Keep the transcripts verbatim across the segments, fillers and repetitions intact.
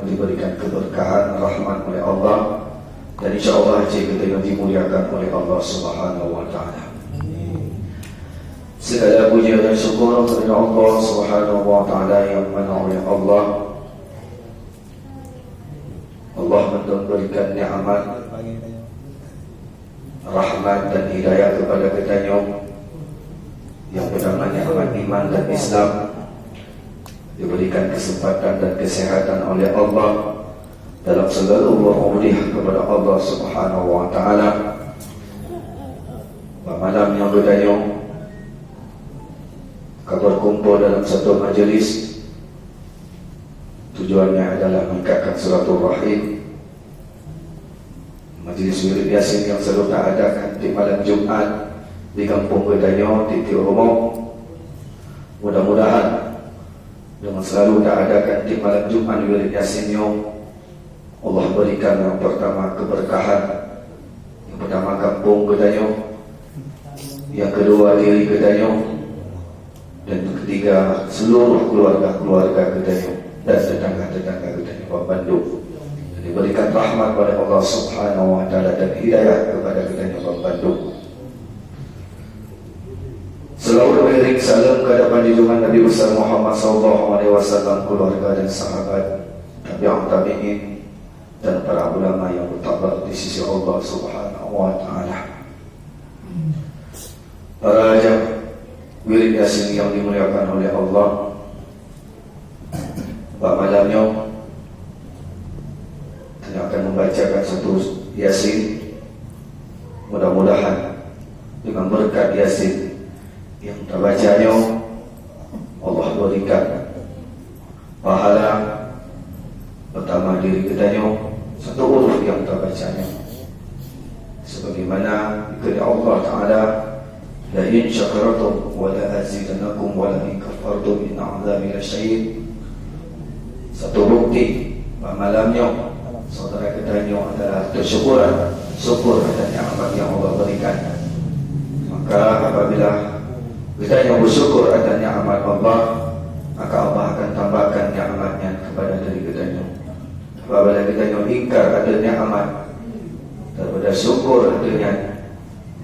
diberikan keberkahan, rahmat oleh Allah, dan insya Allah cit geutanyoe dimuliakan oleh Allah Subhanahu wa Taala. Segala puja dan syukur kepada Allah Subhanahu wa Taala yang mana oleh Allah, Allah memberikan nikmat, rahmat dan hidayah kepada geutanyoe, yang pertama nikmat iman dan Islam, diberikan kesempatan dan kesehatan oleh Allah dalam segala umur kepada Allah Subhanahu wa Taala. Bak malam nyoe geutanyoe ka berkumpul dalam satu majlis, tujuannya adalah mengikatkan silaturahim. Majlis wirid Yasin yang selalu taadakan tiep malam Jumat di kampung geutanyoe, tiep-tiep rumoh. Mudah-mudahan dengan selalu taadakan tiep malam Jumat wirid Yasin nyoe, Allah berikan yang pertama keberkahan, yang pertama kampung geutanyoe, yang kedua diri geutanyoe, dan yang ketiga seluruh keluarga-keluarga geutanyoe dan tetangga-tetangga geutanyoe bandum. Dan diberikan rahmat oleh Allah Subhanahu wa Taala dan hidayah kepada geutanyoe bandum. Selawat beriring salam ke hadapan junjungan Nabi besar Muhammad sallallahu alaihi wasallam, keluarga dan sahabat, tabi'ut tabi'in, dan para ulama yang mutabar di sisi Allah Subhanahu wa Taala. Para jamaah wirid Yasin yang dimuliakan oleh Allah, bak malam nyoe, kita akan membacakan satu Yasin. Mudah-mudahan dengan berkat Yasin yang tabaca nyoe, Allah berikan pahala pertama diri geutanyoe satu huruf yang tabacanya. Sebagaimana dikheun Allah Taala, "La in syakartum wa la azidannakum wa la in kafartum inna azabi lasyadid." Satu bukti, bak malam nyoe, saudara geutanyoe adalah syukuran, syukur atas nikmat yang Allah berikan. Maka apabila geutanyoe bersyukur atas nikmat Allah, maka Allah akan tambahkan nikmat nyan kepada diri geutanyoe. Apabila geutanyoe ingkar atas nikmat daripada syukur atas nyan,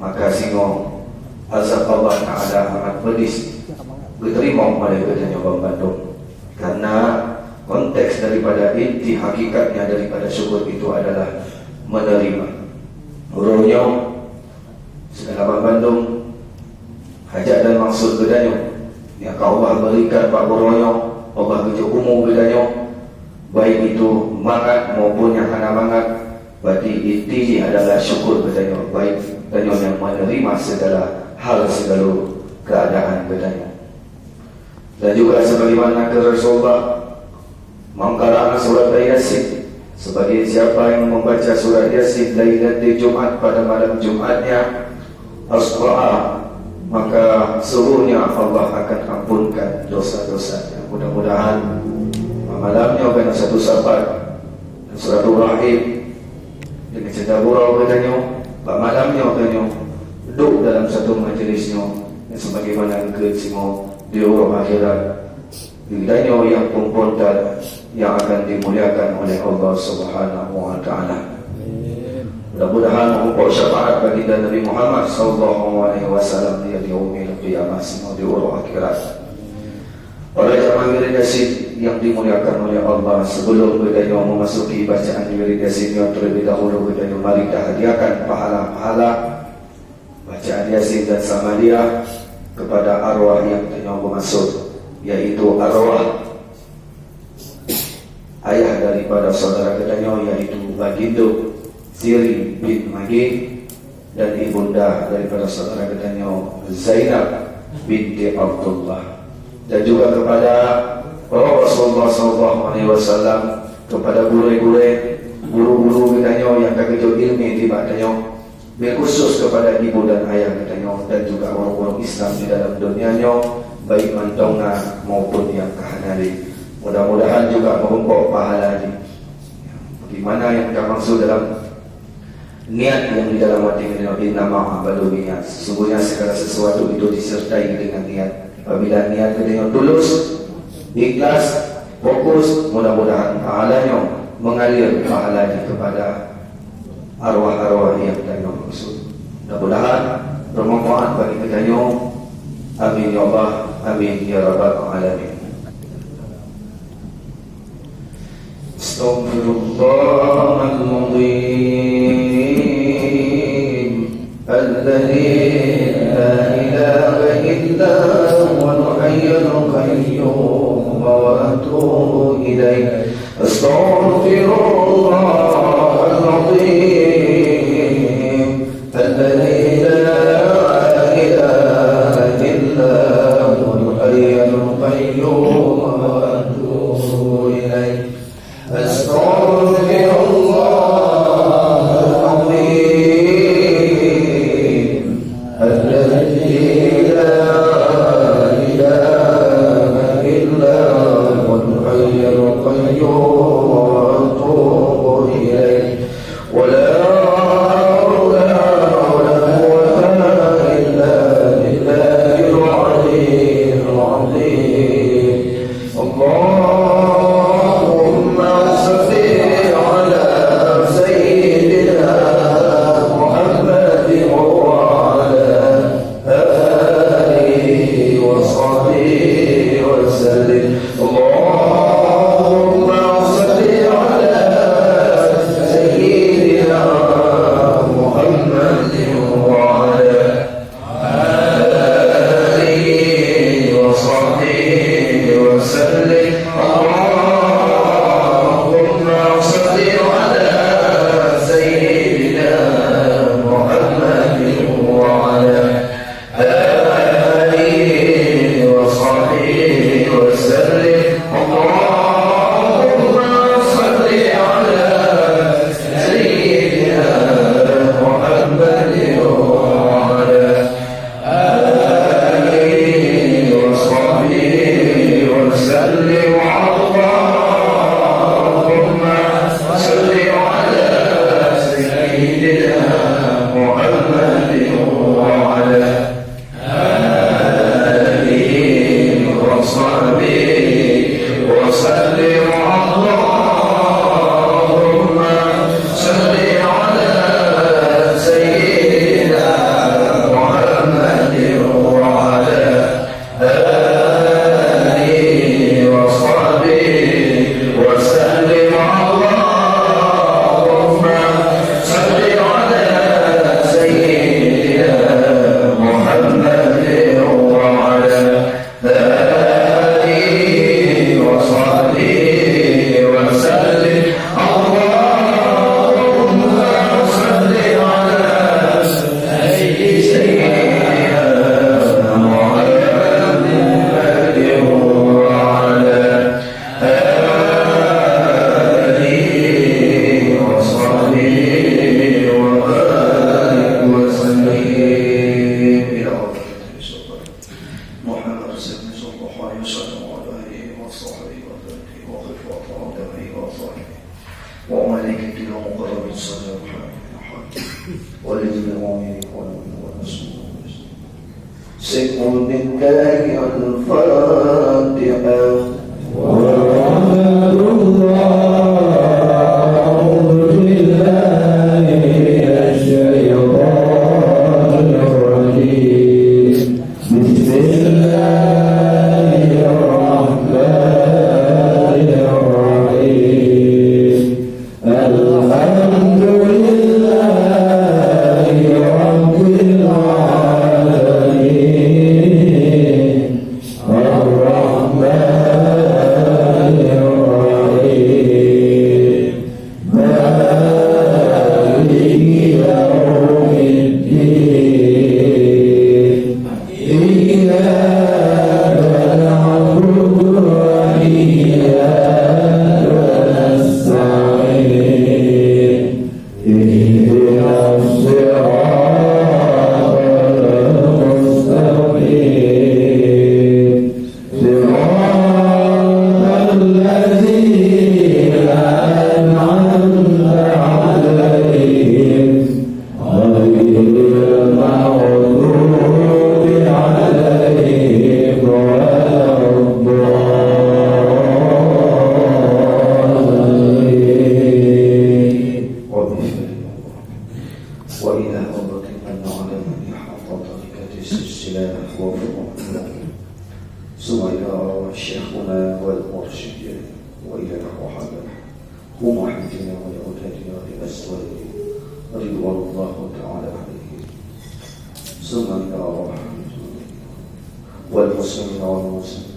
maka singoh azab Allah Taala amat pedis geuteurimong oleh geutanyoe bandum. Karena konteks daripada inti hakikatnya daripada syukur itu adalah menerima. Uroe nyoe, segala bandum hajat dan maksud geutanyoe nyang ka Allah berikan bak uroe nyoe, Allah geujok umu geutanyoe, baik itu mangat maupun nyang hana mangat, berarti inti jih adalah syukur geutanyoe, baik tanyoe nyang menerima segala hal, segala keadaan geutanyoe. Dan juga sebagaimana kata Rasulullah, "Man qara'a surat Yasin," sebagai siapa yang membaca surat Yasin lailatul Jumat, pada malam Jumatnya, "asbaha," maka sungguhnya Allah akan ampunkan dosa-dosanya. Mudah-mudahan malam nyoe keunan satu sahabat dan silaturahim dengan cinta gurau geutanyoe, bak malam nyoe tanyoe duek dalam satu majlis nyoe, dan sebagaimana geukheun singoh di uroe akhirat, geutanyoe nyang peumpon that nyang akan dimuliakan oleh Allah Subhanahu wa Taala. Mudah-mudahan meurumpok syafaat baginda Nabi Muhammad sallallahu alaihi wasallam di yaumil qiyamah, singoh di uroe akhirat. Para jamaah wirid Yasin yang dimuliakan oleh Allah, sebelum geutanyoe memasuki bacaan wirid Yasin nyoe, terlebih dahulu geutanyoe mari tahadiahkan pahala-pahala bacaan Yasin dan Samaliyah kepada arwah yang tanyoe beumaksud, yaitu arwah ayah daripada saudara geutanyoe, yaitu Bagindo Siri bin Mage, dan ibunda daripada saudara geutanyoe Zainab binti Abdullah, dan juga kepada Rasulullah sallallahu alaihi wasallam, kepada gurée-gurée, guru-guru geutanyoe nyang ka geujok ileumèe nibak tanyoe, bil khusus kepada ibu dan ayah geutanyoe, dan juga ureueng-ureueng Islam di dalam dunia nyoe, baik mantong na maupun nyang ka hana lé. Mudah-mudahan juga meurumpok pahala jih. Bagaimana yang kita maksud dalam niat yang di dalam hati kita, innama a'malu binniyat. Sesungguhnya segala sesuatu itu disertai dengan niat. Apabila niat kita yang tulus, ikhlas, Fokus, mudah-mudahan pahala nyoe mengalir pahala jih kepada arwah-arwah nyang tanyoe maksud. Mudah-mudahan bermanfaat bagi kita nyoe. Amin ya Allah, amin ya rabbal alamin. أستغفر الله العظيم الذي لا إله إلا هو الحي القيوم وأتوب إليه. أستغفر الله العظيم الذي لا إله إلا هو الحي القيوم وأتوب إليه. أستغفر الله العظيم الذي لا إله إلا هو الحي القيوم وأتوب إليه. ولا حول ولا قوة إلا بالله العلي العظيم. اللهم صل على سيدنا محمد وعلى آله وصحبه وسلم. اللهم صل على سيدنا محمد وعلى آله وصحبه وسلم. اللهم صل على سيدنا محمد وعلى آله وصحبه وسلم. اللهم صل على سيدنا محمد وعلى آله وصحبه وسلم. اللهم صل على سيدنا محمد وعلى آله وصحبه وسلم. اللهم صل على سيدنا محمد وعلى آله وصحبه وسلم. اللهم صل على سيدنا محمد وعلى آله وصحبه وسلم. اللهم صل على سيدنا محمد وعلى آله وصحبه وبارك وسلم. إلى حضرة محمد صلى الله عليه وسلم وعلى آله وصحبه وسلم وخلفاء وتابعين وصحبه وملائكته المقربين صلى الله عليه وسلم. ولجميع المؤمنين والمؤمنات والمسلمين. سموا بالله الفاتحة. ورحمة الله. أعوذ بالله من الشيطان الرجيم. بسم الله الرحمن الرحيم. الحمد لله رب العالمين. الرحمن رضوان الله تعالى عليهم. ثم أما بعد. والمسلمين والمسلمات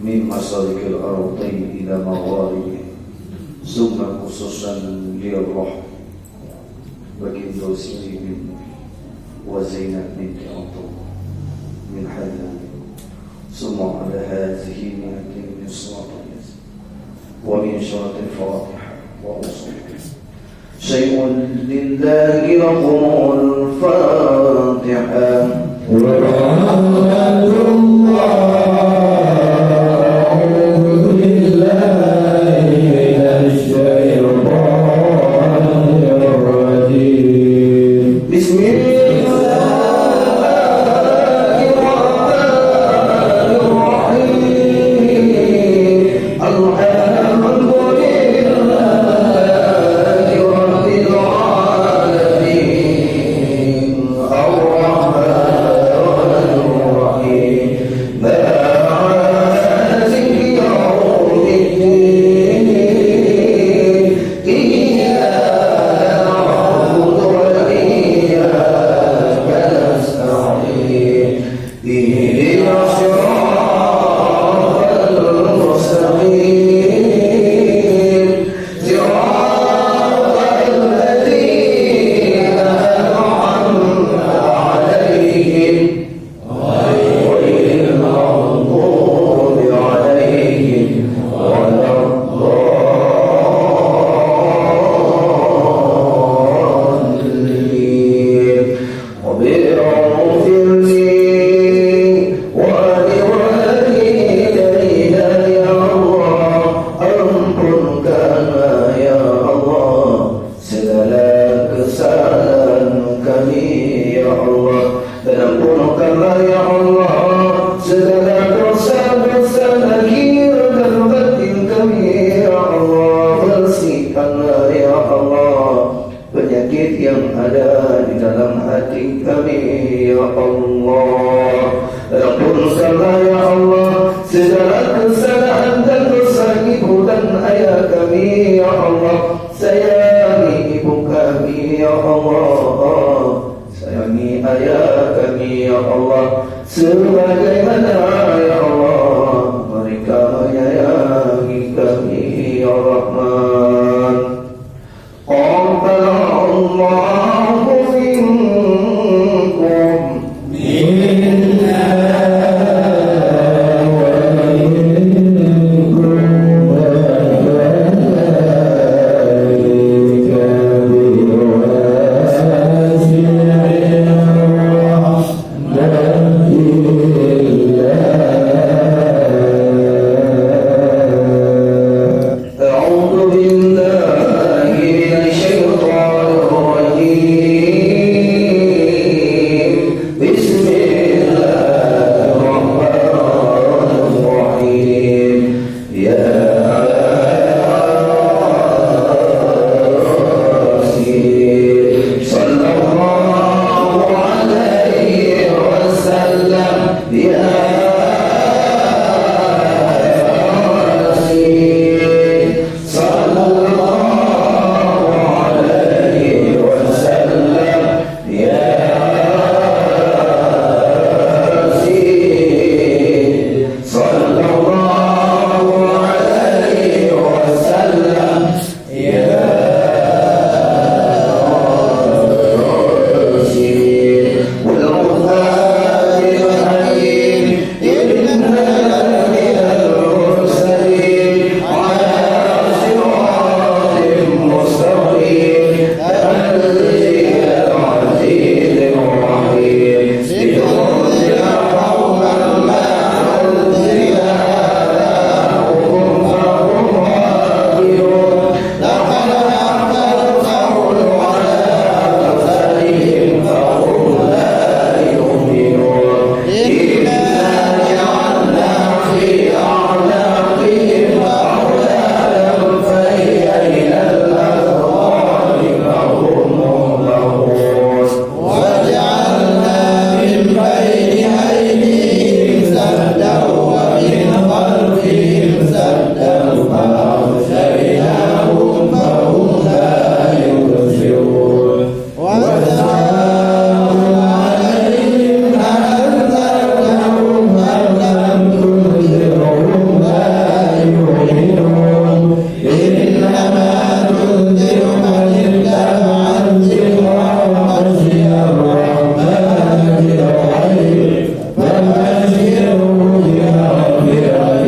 من مشارق الأرضين إلى مغاربها، ثم خصوصا للروح بكندوسي بن وزينب بنت عبد الله من حيدان، ثم على هذه مئتين من صلاة الياسين ومن سورة الفاتحة وأصول. شيء لله رقم الفاتحة. ورحمة الله. أعوذ بالله من الشيطان الرجيم. بسم الله الرحمن الرحيم. الحمد لله رب العالمين. الرحمن الرحيم. مالك يوم الدين. إياك نعبد وإياك نستعين. اهدنا الصراط المستقيم. صراط الذين أنعمت عليهم غير المغضوب عليهم ولا الضالين. رب اغفر لي ولوالدي يا الله. Ampunkanlah ya Allah segala kesalahan kami ya Allah. Dan ampunkanlah ya Allah segala dosa-dosa lahir dan batin kami ya Allah. Bersihkanlah ya Allah penyakit yang ada di dalam hati kami, ya Allah. Ampunkanlah, ya Allah, segala kesalahan dan dosa ibu dan ayah kami, ya Allah. Sayangi ibu kami, ya Allah. Sayangi ayah kami, ya Allah. Sebagaimana, ya Allah, mereka menyayangi kami, ya Rahman. تقبل الله منكم منا ومنكم وكذلك بواسع الرحمة. تنذر من اتبع الذكر وخشي الرحمن بالغيب فبشره بمغفرة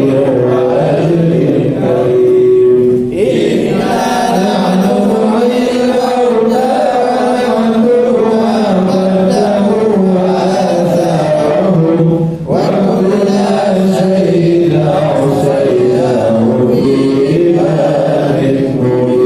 وأجر كريم. إنا نحن نحيي الموتى ونكتب ما قدموا وآثارهم وكل شيء أحصيناه في إمام مبين.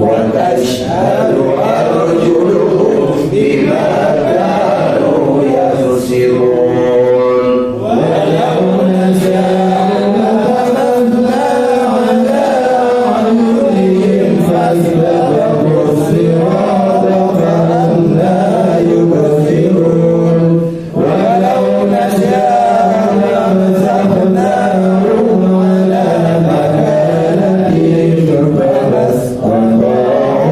وتشهد أرجلهم بما كانوا يكسبون. ولو نشاء لطمسنا على أعينهم فاستبقوا الصراط فأنى يبصرون. ولو نشاء لمسخناهم على مكانتهم فما استطاعوا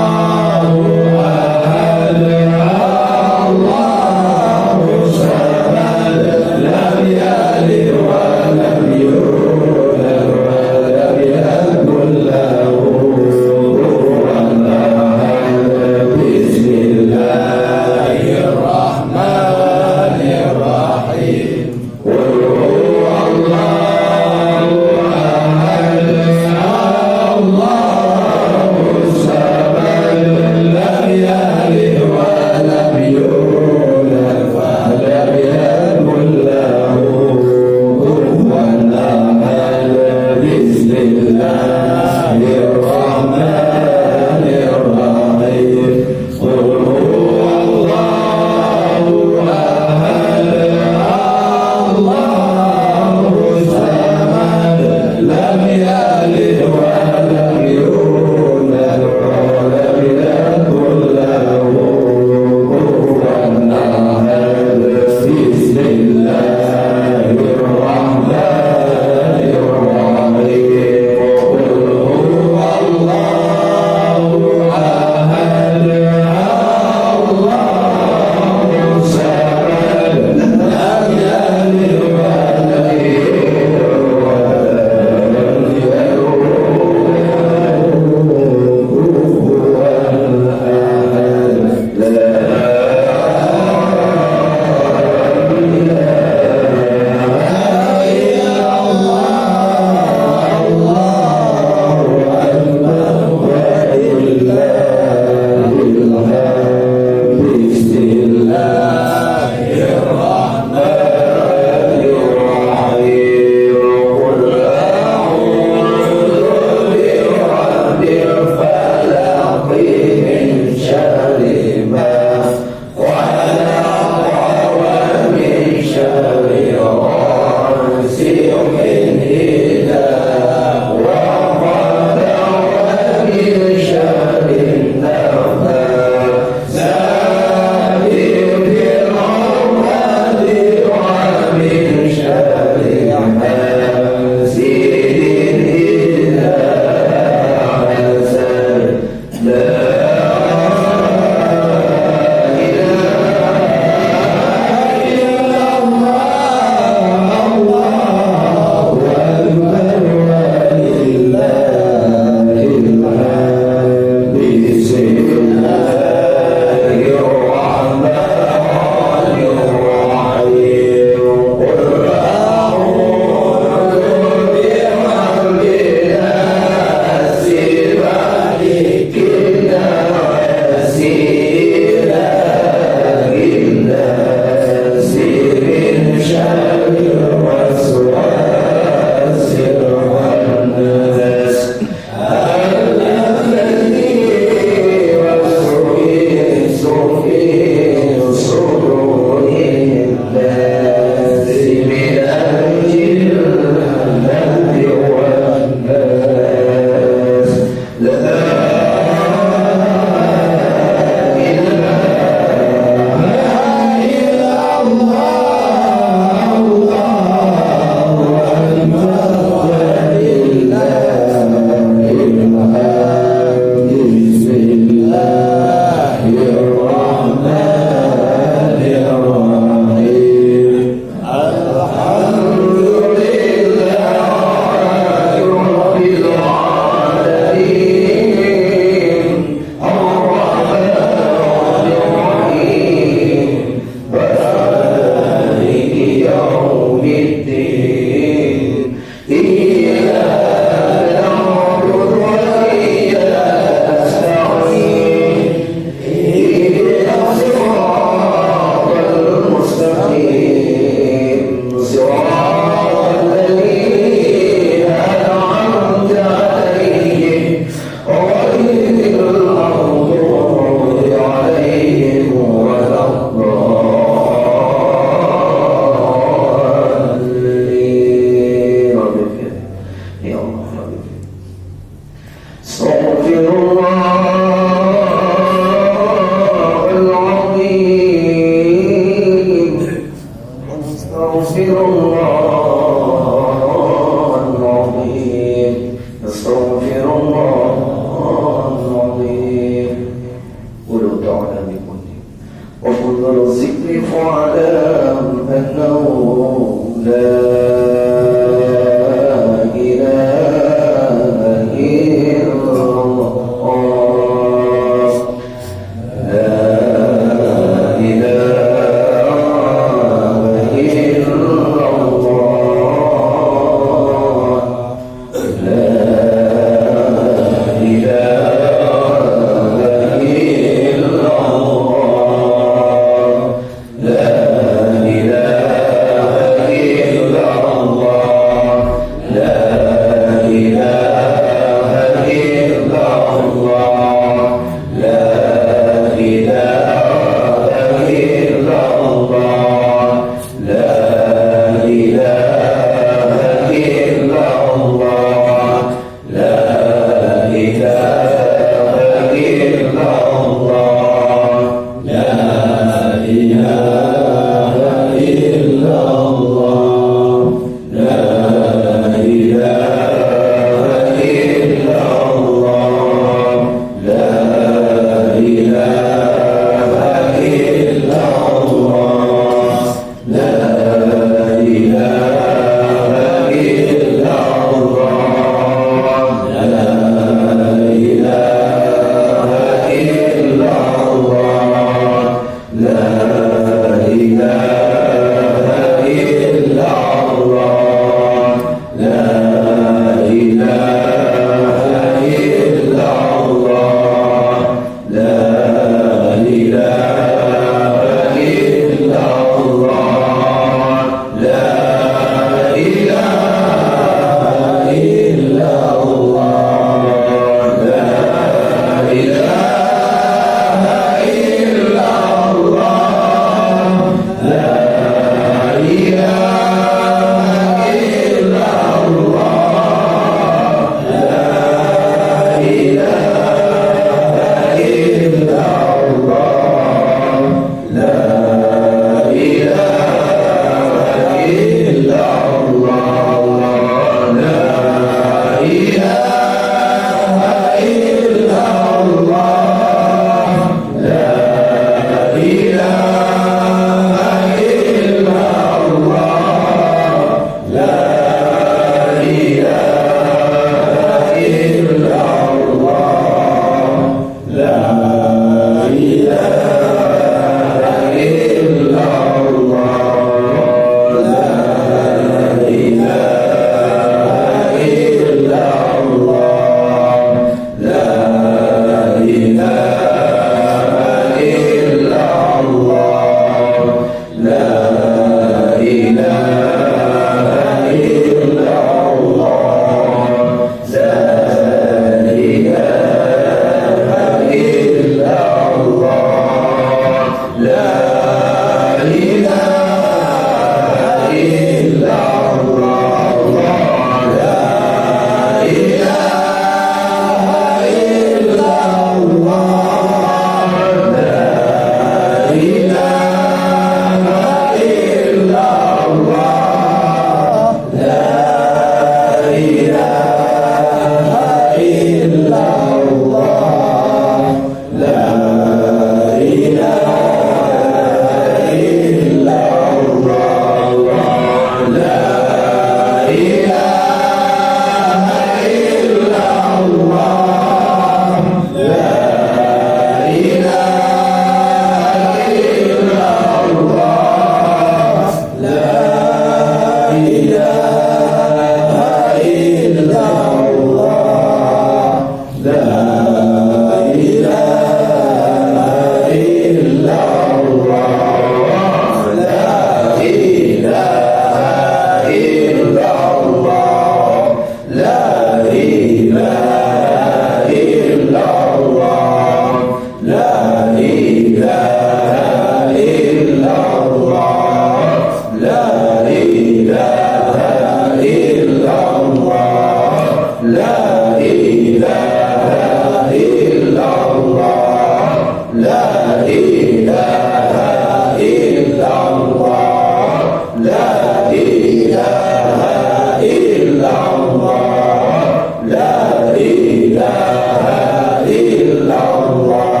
illallah, la ilaha illallah,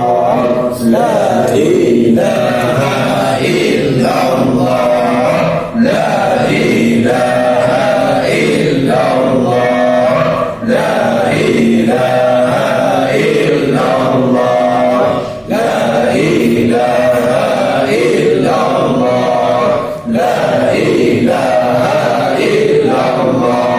la ilaha illallah, la ilaha illallah, la ilaha illallah, la ilaha illallah, la ilaha illallah.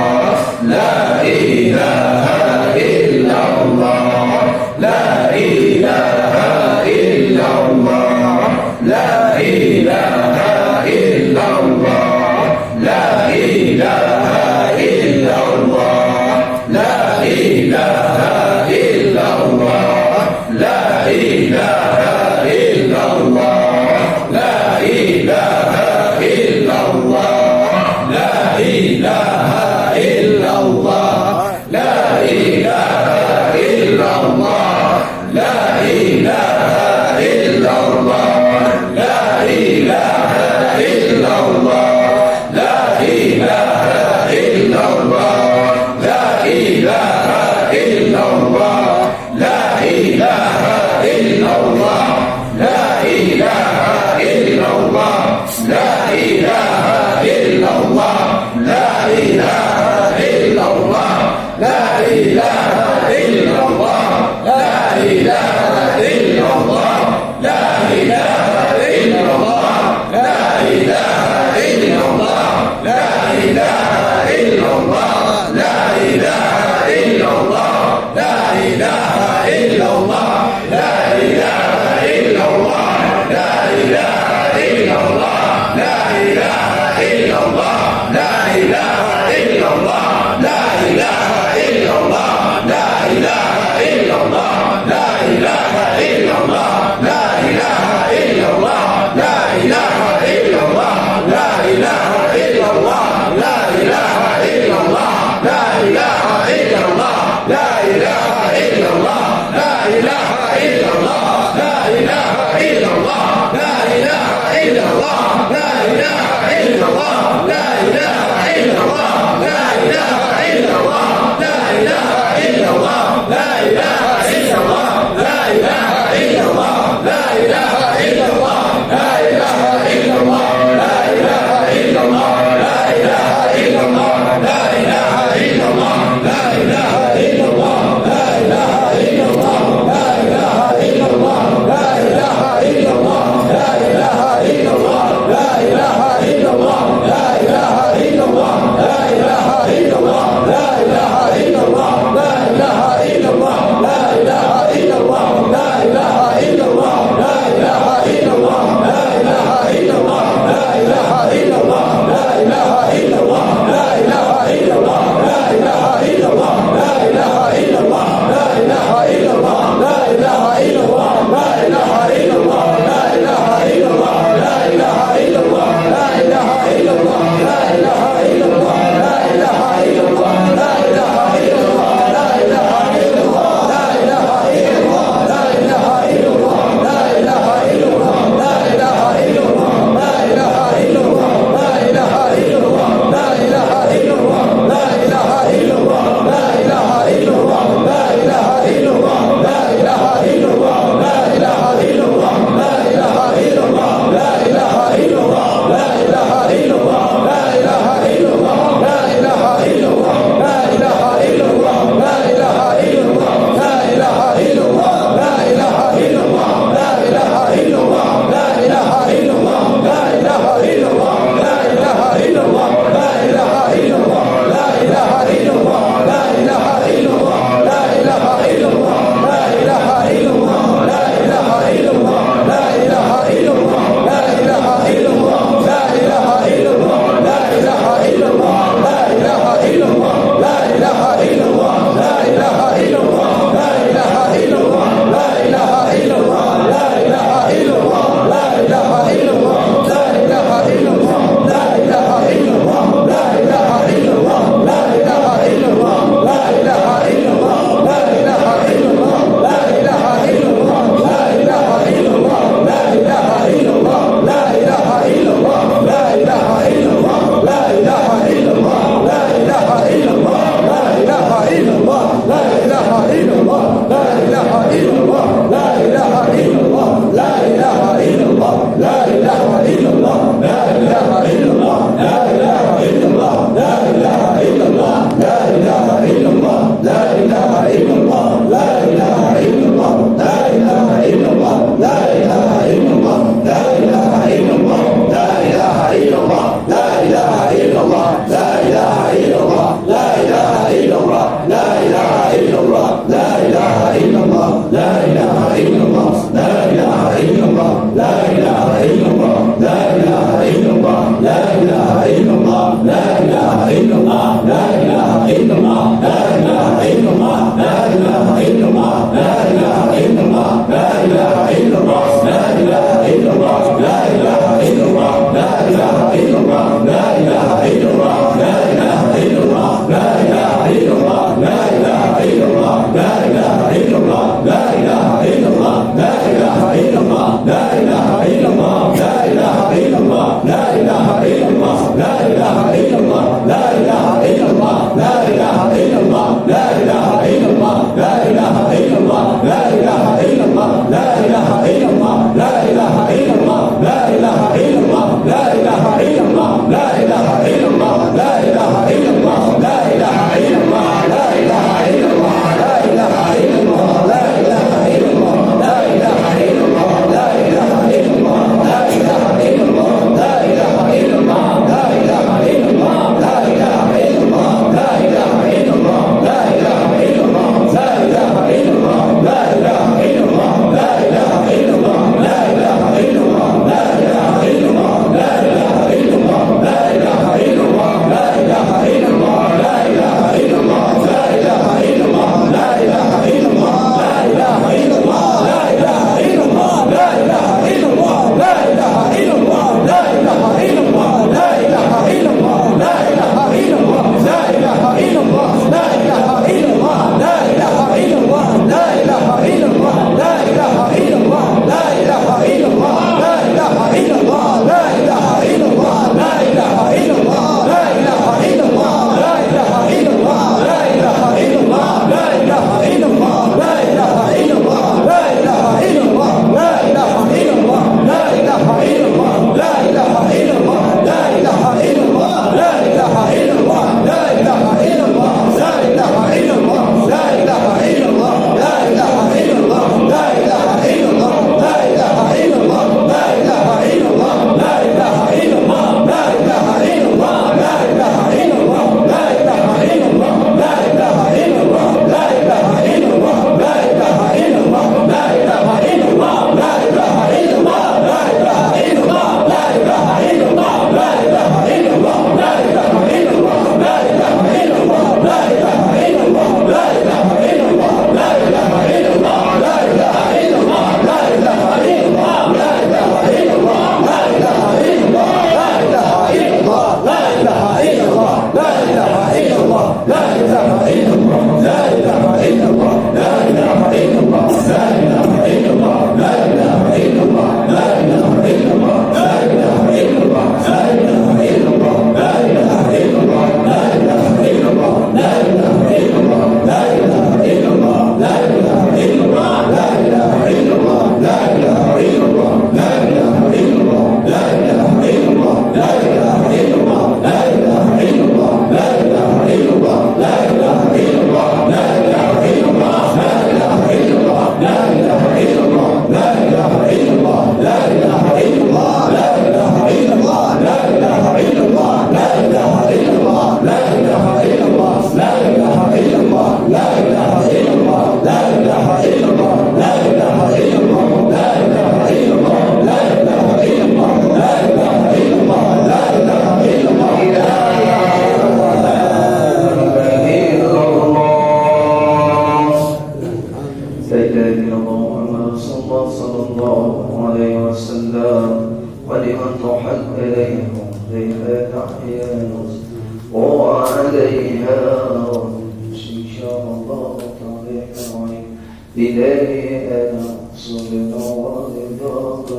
إليه أنا صرنا ورضاك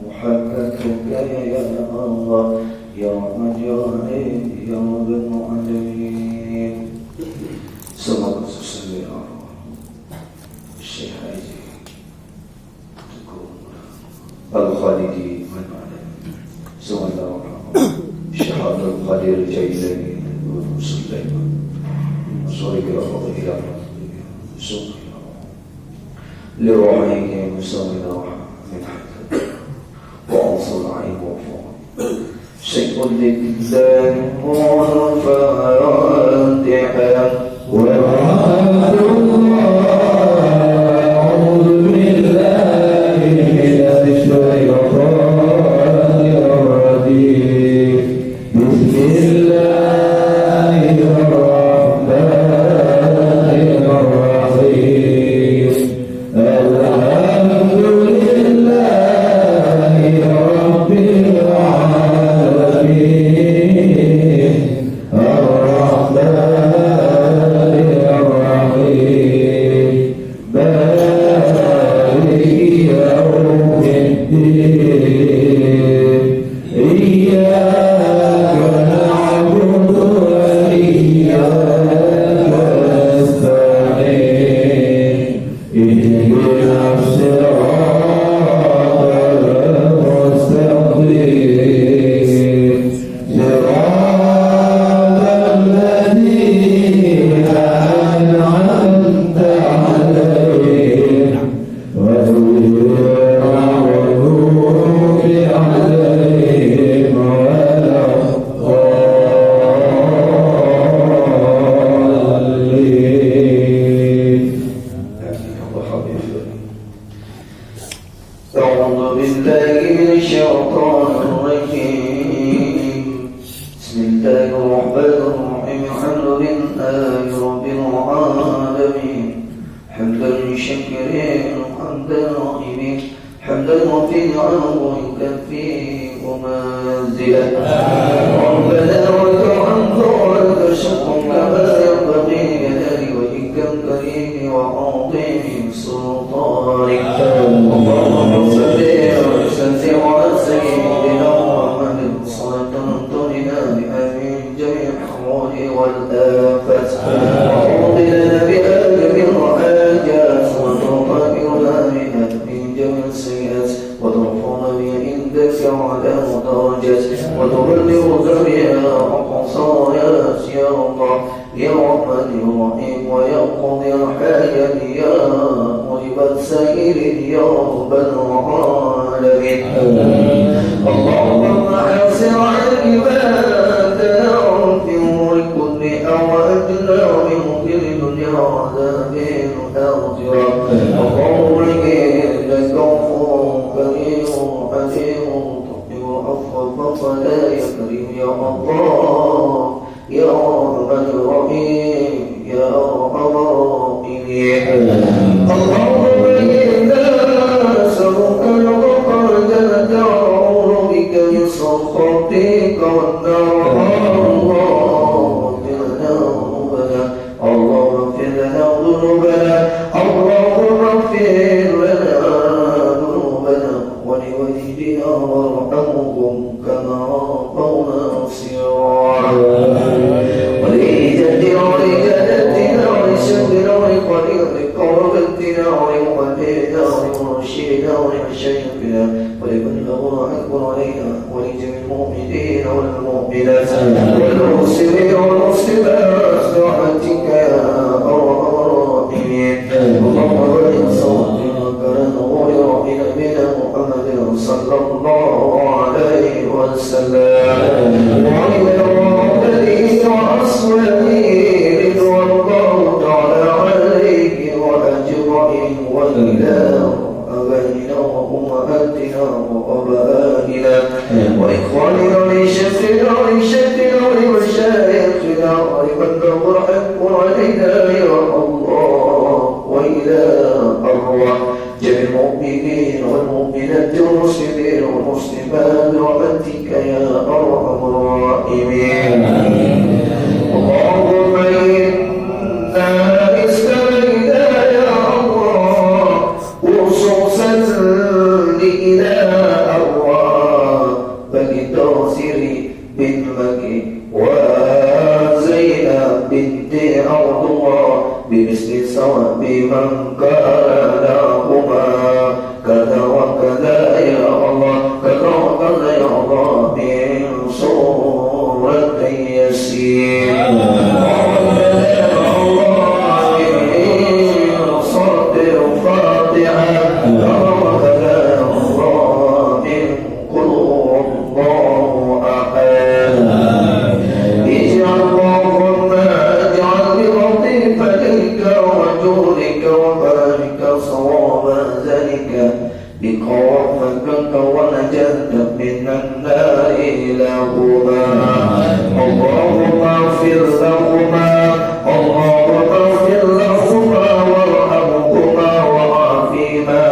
محبتك يا الله، يا أرحم الراحمين، يا رب العالمين. Semoga sesuai Allah. Syekh Haji Teungku Al-Khalidi Manoan. Semoga Syekh Abdul Qadir Jailani Sulaiman. Sorry, kira apa, kira apa. لروحه مساوي روحه من حيث وأوصل عين وفوق. سيد الله الفاتحة. أعوذ بالله من الشيطان الرجيم. بسم الله الرحمن الرحيم. الحمد لله رب العالمين. الرحمن الرحيم. مالك يوم الدين. إياك نعبد وإياك نستعين. اهدنا الصراط المستقيم. صراط الذين أنعمت عليهم غير المغضوب عليهم ولا الضالين. أعوذ بالله من الشيطان الرجيم. بسم الله الرحمن الرحيم. الحمد لله رب العالمين. حمدا شاكرين، حمدا راحمين، حمدا يوافي نعمه ويكافئ مزيده. ربنا ولك الحمد ولك الشكر كما ينبغي لجلال وجهك الكريم وعظيم سلطانك. اللهم صل وسلم على سيدنا محمد صلاة تغنينا بها من جميع الأهوال والآفات، وتقضي لنا بها جميع الحاجات، وتطهرنا بها من جميع السيئات، وترفعنا بها عندك أعلى الدرجات، وتبلغنا بها أقصى الغايات يا الله، يا رحمن يا رحيم، ويا قاضي الحاجات، يا مجيب السائلين، يا رب العالمين. اللهم حاصر عبادنا في الأمور كلها وأجرنا من خزي الدنيا وعذاب الآخرة. اللهم إنك عفو كريم حليم تحب العفو فاعف عنا يا كريم يا الله. يا أرحم الراحمين، يا أرحم الراحمين. اللهم إنا نسألك رضاك والجنة ونعوذ بك من سخطك والنار. اللهم اغفر لنا ذنوبنا. اللهم اغفر لنا ذنوبنا. اللهم اغفر لنا ذنوبنا ولوالدينا وارحمهم كما ربونا صغارا. ولجدنا ولجدتنا ولشيخنا ولقريبنا ولقريبتنا ولوالدينا ولمرشدنا ولمشايخنا ولمن له الحق علينا ولجميع المؤمنين والمؤمنات والمسلمين والمسلمات برحمتك يا أرحم الراحمين. اللهم بارك وسلم وبارك على نور وعين نبينا محمد صلى الله عليه وسلم وعلى آله وأصحابه رضوان الله تعالى عليهم أجمعين وإلى آبائنا وأمهاتنا وآبائنا وإخواننا ولشيخنا ولشيخنا ولمشايخنا ولمن له الحق علينا يا الله، وإلى أرواح جميع المؤمنين والمؤمنات والمسلمين والمسلمات برحمتك يا أرحم الراحمين. اللهم إنا استغيثنا يا الله. عبد الله بمثل ثواب من قال لهما كذا وكذا يا الله، كذا وكذا يا الله، من سورة ياسين. وكذا يا الله من سورة الفاتحة. وكذا يا الله من قل هو الله أحد. اجعل اللهم، اجعل بفضل فضلك وجودك وكرمك ثواب ذلك بقوافك ونجاة من النار لهما. اللهم اغفر لهما، اللهم اغفر لهما وارحمهما وعافهما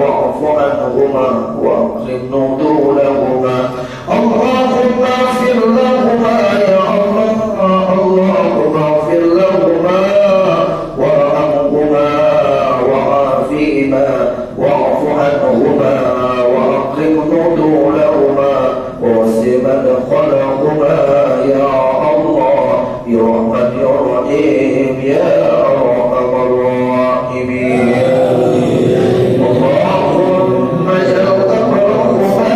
واعف عنهما وأكرم نزلهما. اللهم اغفر لهما يا الله، اللهم اغفر لهما وارحمهما وعافهما واعف عنهما وأكرم نزلهما ووسع مدخلهما يا الله، يا رحمن يا رحيم يا أرحم الراحمين. اللهم اجعل قبرهما،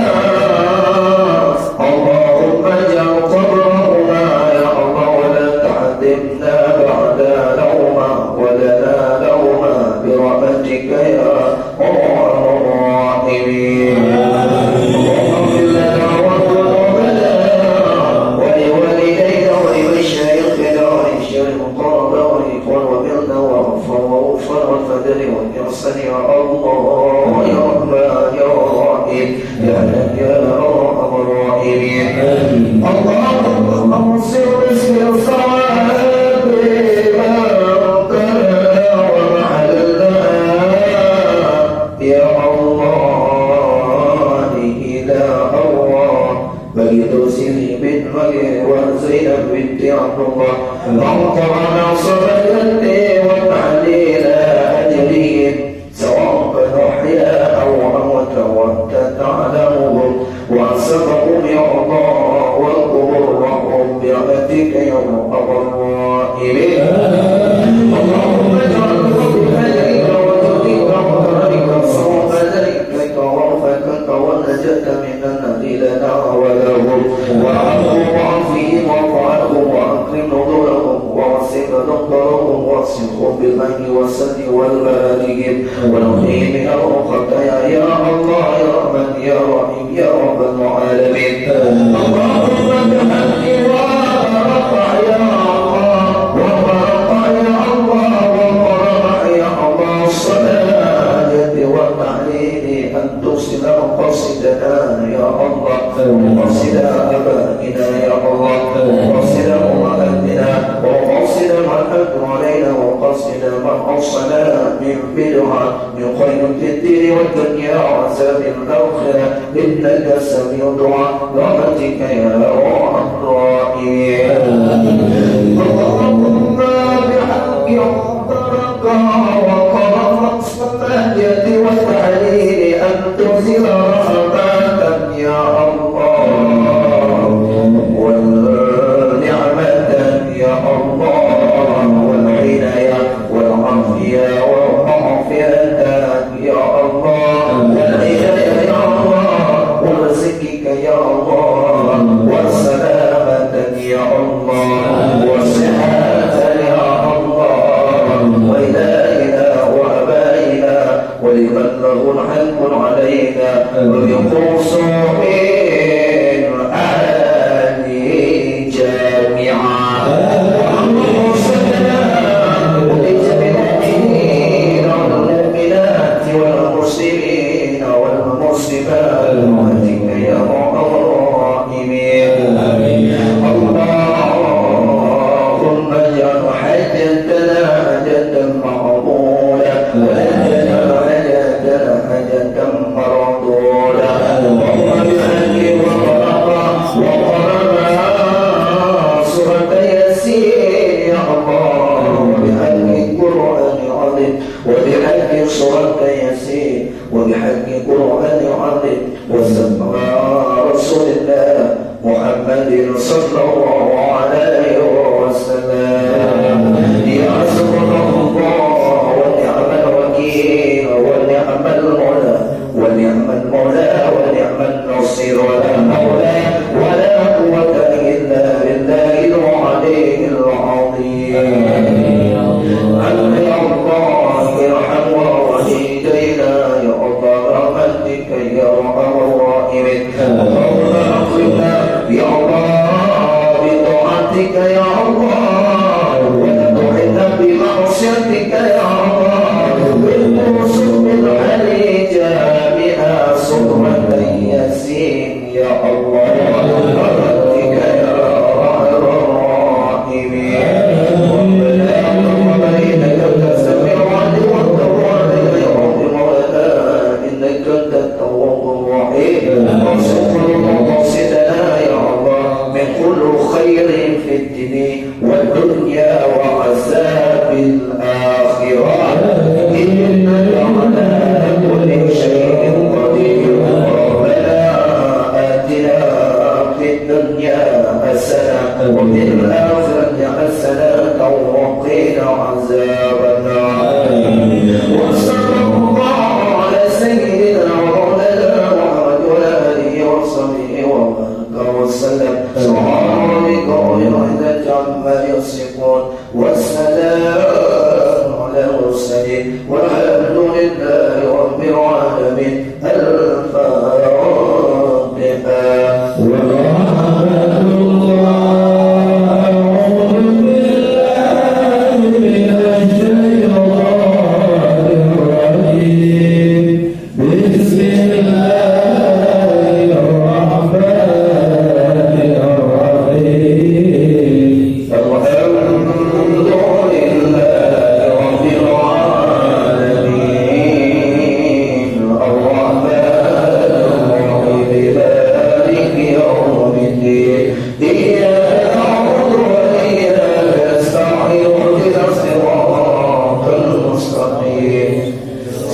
اللهم اجعل قبرهما يا الله ولا تحرمنا بعدهما ولنا لهما برحمتك يا أرحم الراحمين. اللهم اغفر لنا ولذنوبنا ولوالدينا ولمشايخنا ولشيوخ المقربين والإخوان وملنا وأطفال وأطفال والفجر والإحسان يا الله يا رحمن يا رحيم يا حنان يا أرحم الراحمين. اللهم أوصل بثواب ما قال وما علمنا يا الله إلى أرواح بقية سيدي بن علي وزينب بنت عبد الله. اللهم ارزقنا صلاة والتعليل أجرهم سواء كانوا أحياء أو أمواتا وأنت تعلمهم وأنسابهم يا الله والقبور وارحمهم برحمتك يا أرحم الراحمين. اللهم اجعل بفضل فضلك وجودك وكرمك ثواب ذلك وغفرتك والنجاة من النار لنا ولهم وعفو وعافهم واعف عنهم وأكرم نزلهم ووسع مدخلهم واغسلهم بالماء والثلج وأبدانهم ونقهم من الخطايا يا الله يا رحمن يا رحيم يا رب العالمين. اللهم بحق ما رفع يا الله وما رفع يا الله وما رفع يا الله الصلاة والتعليل أن توصل مقاصدنا يا الله ومقاصد آبائنا يا الله ومقاصد أمهاتنا ومقاصد من أثنى علينا ومقاصد من أوصانا من بدعة من خير في الدين والدنيا وعذاب الآخرة إنك سميع الدعاء برحمتك يا أرحم الراحمين. اللهم بحق قدرك وقدرك الصلاة والتعليل أن تنزل رحمة يا الله ونعمة يا الله والعناية والعافية والمغفرة يا الله والهداية يا الله ورزقك يا الله والسلامة يا الله والصحة يا الله وإلهنا وآبائنا ولمن له الحق علينا وبخصوص آل جامعة. اللهم صل على ولجميع المؤمنين والمؤمنات والمسلمين والمسلمات برحمتك يا أرحم الراحمين. اللهم اجعل حجتنا حجة مقبولة ولا تجعل حجتنا حجة مردودة. اللهم بحق والسلام على المرسلين والحمد لله رب العالمين. الفاتحة. ورحمة الله. أعوذ بالله من الشيطان الرجيم. بسم الله الرحمن الرحيم. الحمد لله رب العالمين. الرحمن الرحيم. مالك يوم الدين. إياك نعبد وإياك نستعين. اهدنا الصراط المستقيم.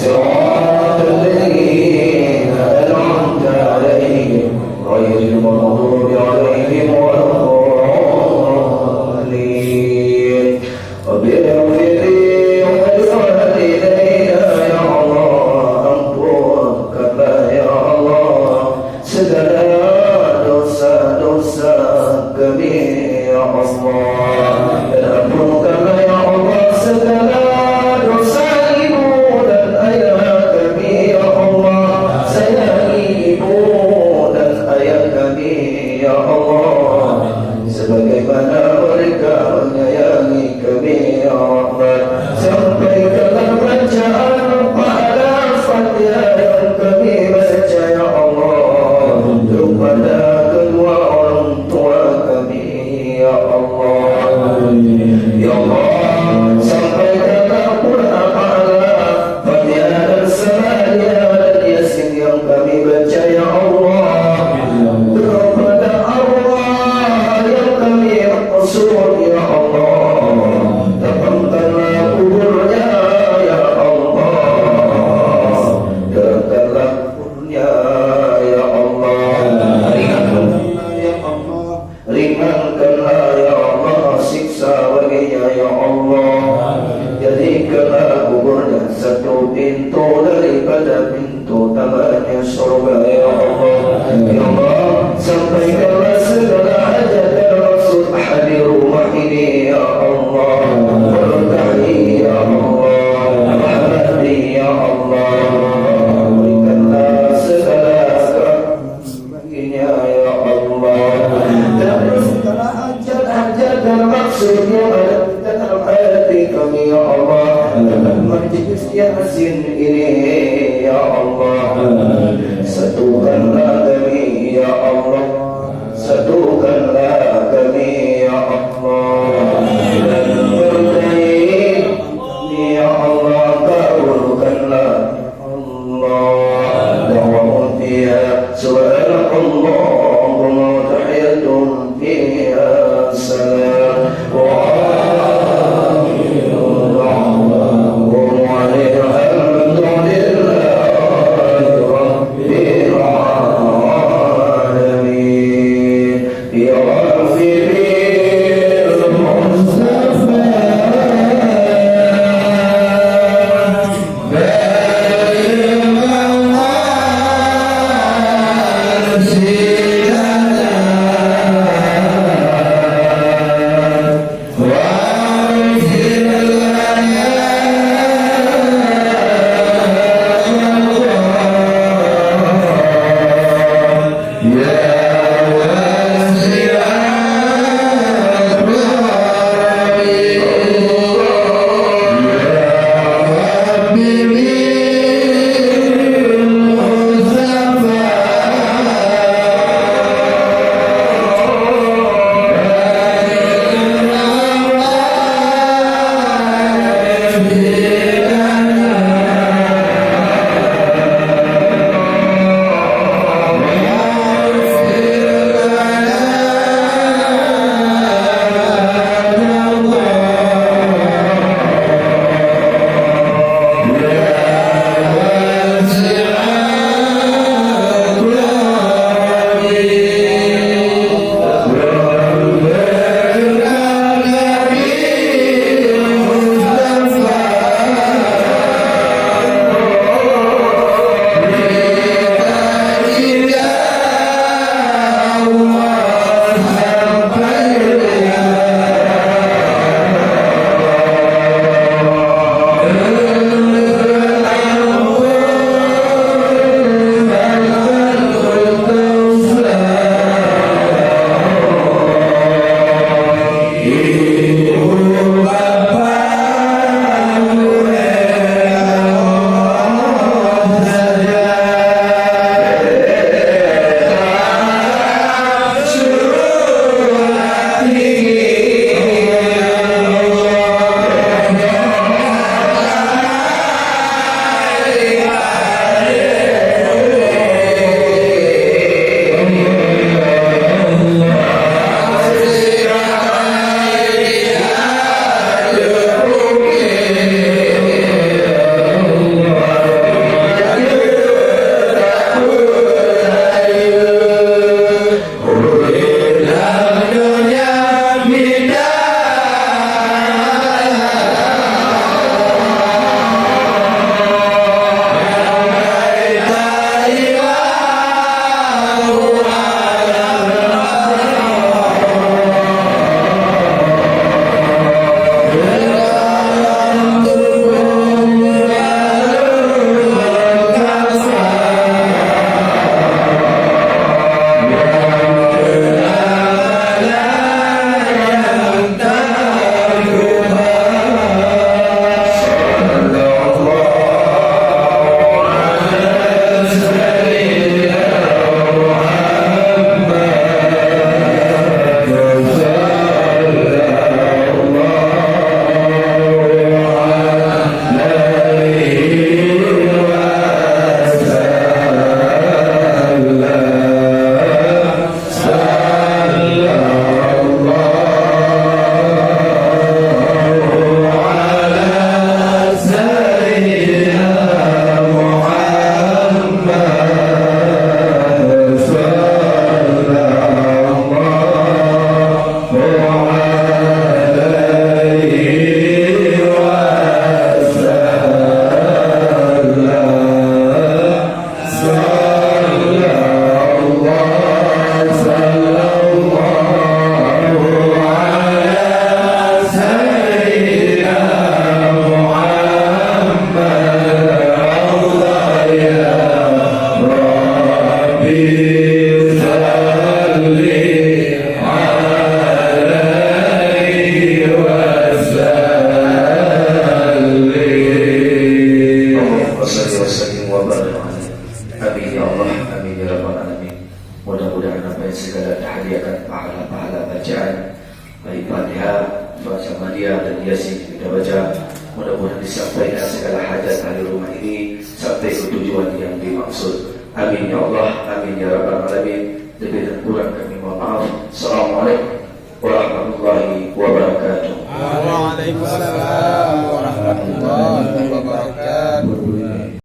صراط الذين أنعمت عليهم غير المغضوب عليهم ولا الضالين. رب اغفر لي ولوالدي يا الله. Ampunkanlah ya Allah segala dosa-dosa kami ya Allah. Dan ampunkanlah ya Allah segala dosa ibu dan ayah kami ya Allah. Sayangi ibu dan ayah kami ya Allah, sebagaimana mereka menyayangi kami ya Rahman. Sampaikanlah bacaan pahala Fatihah yang kami baca ya Allah kepada kedua orang tua kami ya Allah. Ya Allah, sampaikanlah pula pahala Fatihah dan Salah dan Yasin yang kami baca ya Allah kepada arwah yang kami maksud ya Allah. Lapangkanlah kuburnya ya Allah. Terangkanlah kuburnya ya Allah. Ringankanlah ya Allah. Ringankanlah ya Allah siksa baginya ya Allah. Jadikanlah kuburnya satu pintu daripada pintu tamannya surga ya Allah. Ya Allah, sampaikanlah segala hajat dan maksud ahli rumah ini ya Allah. Berkahi ya Allah. Rahmati ya Allah. Berikanlah segala baginya ya Allah. Dan segala hajat-hajat dan maksud yang ada di dalam hati kami ya Allah, dalam majlis Yasin ini ya Allah, satukanlah kami ya Allah. Satukanlah kami ya Allah. Dan berkahi kami ya Allah, kabulkanlah Allah. Da'wahum fiha subhanakallahumma wa tahiyyatuhum fiha salam. Wa akhiru da'wana alhamdulillahi segala tahdiahkan pahala-pahala bacaan, baik Fatihah, Fatihah Maria dan Yasin kita baca. Mudah-mudahan disampaikan segala hajat ahli rumah ini sampai ke tujuan yang dimaksud. Amin ya Allah, amin ya rabbal alamin. Lebih dan kurang kami mohon maaf. Assalamualaikum warahmatullahi wabarakatuh. Waalaikumsalam warahmatullahi